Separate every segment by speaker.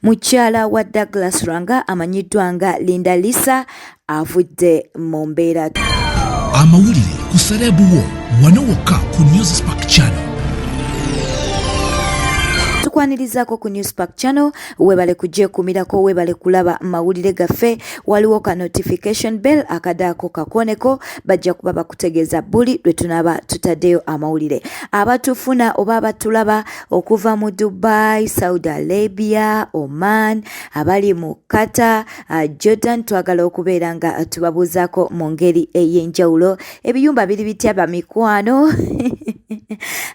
Speaker 1: Mukyala wa Douglas Lwanga amanyiddwa nga Linda Lisa avudde mu mbeera.
Speaker 2: Amawulire ku Celeb wo wano wokka ku News Spark Channel.
Speaker 1: Tukwanirizaako ku News Spark Channel, webale kugyekuumirako, webale kulaba mawulire gaffe. Waliwo ka notification bell akadaako kakoneko, bajja kuba bakutegeeza buli lwe tunaaba tutaddeyo amawulire. Abatufuna oba abatulaba okuva mu Dubai, Saudi Arabia, Oman, abali mu Qatar, Jordan, twagala okubeera nga tubabuuzaako mu ngeri ey'enjawulo. Ebiyumba biri bitya bamikwano?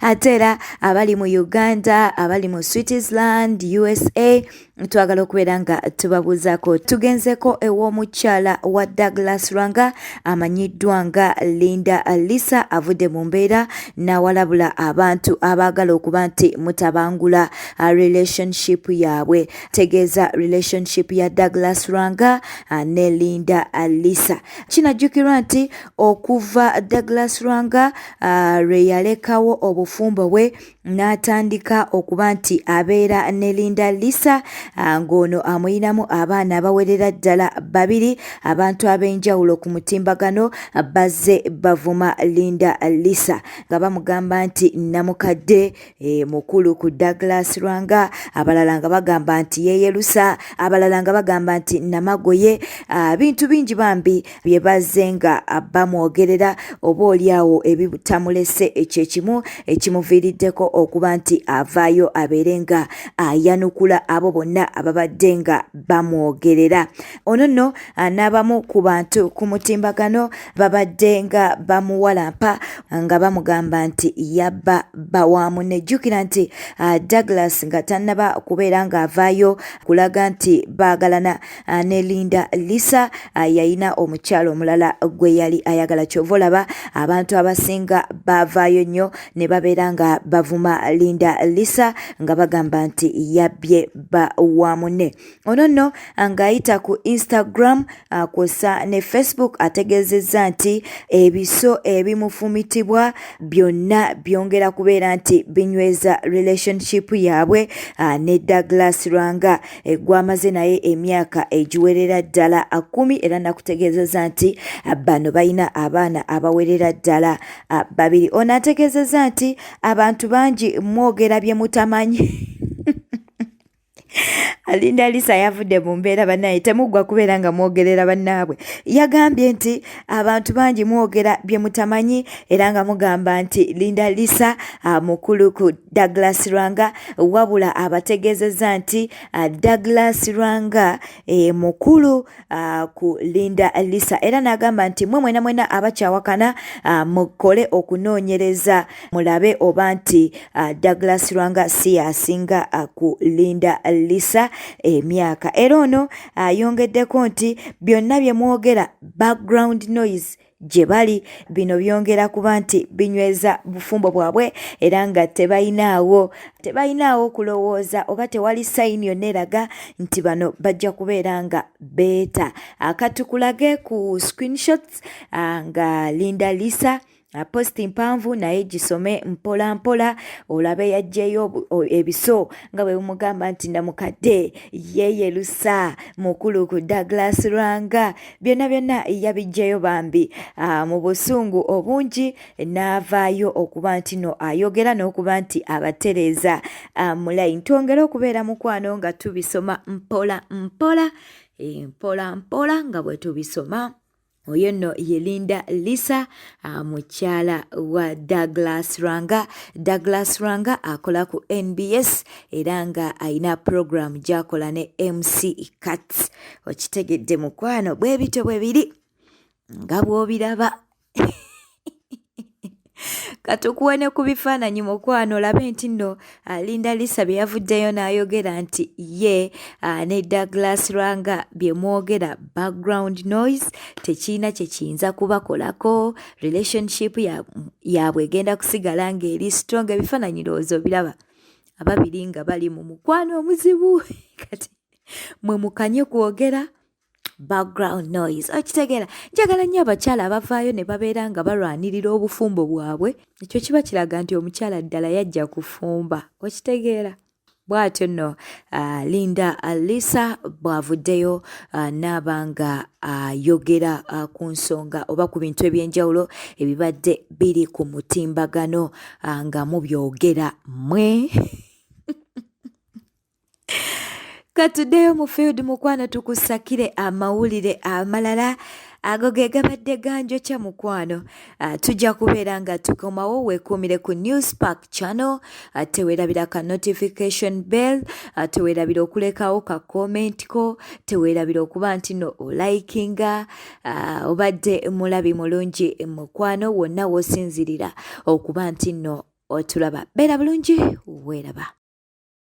Speaker 1: Ate era abali mu Uganda, abali mu Switzerland, USA, twagala okubeera nga tubabuuzaako. Tugenzeko ew'omukyala wa Douglas Lwanga amanyiddwa nga Linda Lisa, avudde mu mbeera n'awalabula abantu abaagala okuba nti mutabangula relationship yaabwe. Tegeeza relationship ya Douglas Lwanga ne Linda Lisa. Kinajjukirwa nti okuva Douglas Lwanga lwe yalekawo obufumbo bwe n'atandika okuba nti abeera ne Linda Lisa, ng'ono amuyinamu abaana abawerera ddala babiri, abantu ab'enjawulo ku mutimbagano bazze bavuma Linda Lisa nga bamugamba nti namukadde mukulu ku Douglas Lwanga, abalala nga bagamba nti yeeyerusa, abalala nga bagamba nti namagoye, bintu bingi bambi bye bazze nga bamwogerera, oba oliawo ebitamulese ekyekimu ekimuviiriddeko okuba nti avaayo abeere nga ayanukula abo bonna ababadde nga bamwogerera. Ono nno n'abamu ku bantu ku mutimbagano babadde nga bamuwalampa nga bamugamba nti yabba bba wa munne. Jjukira nti Douglas nga tannaba kubeera ng'avaayo kulaga nti baagalana ne Linda Lisa, yalina omukyala omulala gwe yali ayagala. Kyova olaba abantu abasinga baavaayo nnyo ne babeera nga bavuma Linda Lisa nga bagamba nti yabbye bba wa munne. Ono nno ng'ayita ku Instagram kwossa ne Facebook ategeezezza nti ebiso ebimufumitibwa byonna byongera kubeera nti binyweza relationship yaabwe ne Douglas Lwanga gwamaze naye emyaka egiwerera ddala 10, era nakutegeezezza nti bano balina abaana abawerera ddala babiri. Ono ategeezezza nti abantu bangi mwogera bye mutamanyi. Linda Lisa yavudde mu mbeera bannaye, temuggwa kubeera nga mwogerera bannaabwe. Yagambye nti abantu bangi mwogera bye mutamanyi era nga mugamba nti Linda Lisa mukulu ku Douglas Lwanga, wabula abategeezezza nti Douglas Lwanga mukulu ku Linda Lisa, era n'agamba nti mwe mwena mwena abakyawakana mukole okunoonyereza mulabe oba nti Douglas Lwanga si yasinga ku Linda Lisa emyaka. Era ono ayongeddeko nti byonna bye mwogera background noise gye bali, bino byongera kuba nti binyweza bufumbo bwabwe era nga tebayinaawo kulowooza oba tewali sayini yonna eraga nti bano bajja kubeera nga beeta. Katukulage ku screenshots nga Linda Lisa posti mpanvu naye gisome mpola mpola olabe yaggyeyo ebiso nga bwe bimugamba nti namukadde yeeyerusa mukulu ku Douglas Lwanga. Byonna byonna yabiggyeyo bambi mu busungu obungi n'avaayo okuba nti no ayogera n'okuba nti abatereeza mulayi. Twongere okubeera mukwano nga tubisoma mpola mpola, mpola mpola nga bwe tubisoma. Oyo nno ye Linda Lisa, mukyala wa Douglas Lwanga. Douglas Lwanga akola ku NBS era nga alina program gy'akola ne MC Kats. Okitegedde mukwano, bwe bityo bwe biri nga bw'obiraba. Katukuwe ne ku bifaananyi mukwano olabe nti nno Linda Lisa bye yavuddeyo n'ayogera nti ye ne Douglas Lwanga bye mwogera background noise, tekirina kye kiyinza kubakolako, relationship yaabwe egenda kusigala ng'eri strong. Ebifaananyi ndowooza obiraba, ababiri nga bali mu mukwano omuzibu. Kati mwe mukanye kwogera background noise, okitegeera? Njagala nnyo abakyala abavaayo ne babeera nga balwanirira obufumbo bwabwe. Ekyo kiba kiraga nti omukyala ddala yajja kufumba, okitegeera? Bw'atyo nno Linda Lisa bw'avuddeyo n'aba nga ayogera ku nsonga oba ku bintu eby'enjawulo ebibadde biri ku mutimbagano nga mubyogera mmwe. Katuddeyo mu field mukwano tukusakire amawulire amalala ago ge gabadde ganjokya mukwano. Tujja kubeera nga tukomawo, weekuumire ku News Park channel, teweerabira ka notification bell, teweerabira okulekawo ka comment ko, teweerabira okuba nti no olikinga. Obadde mulabi mulungi mukwano wonna w'osinzirira okuba nti no otulaba. Beera bulungi, weeraba.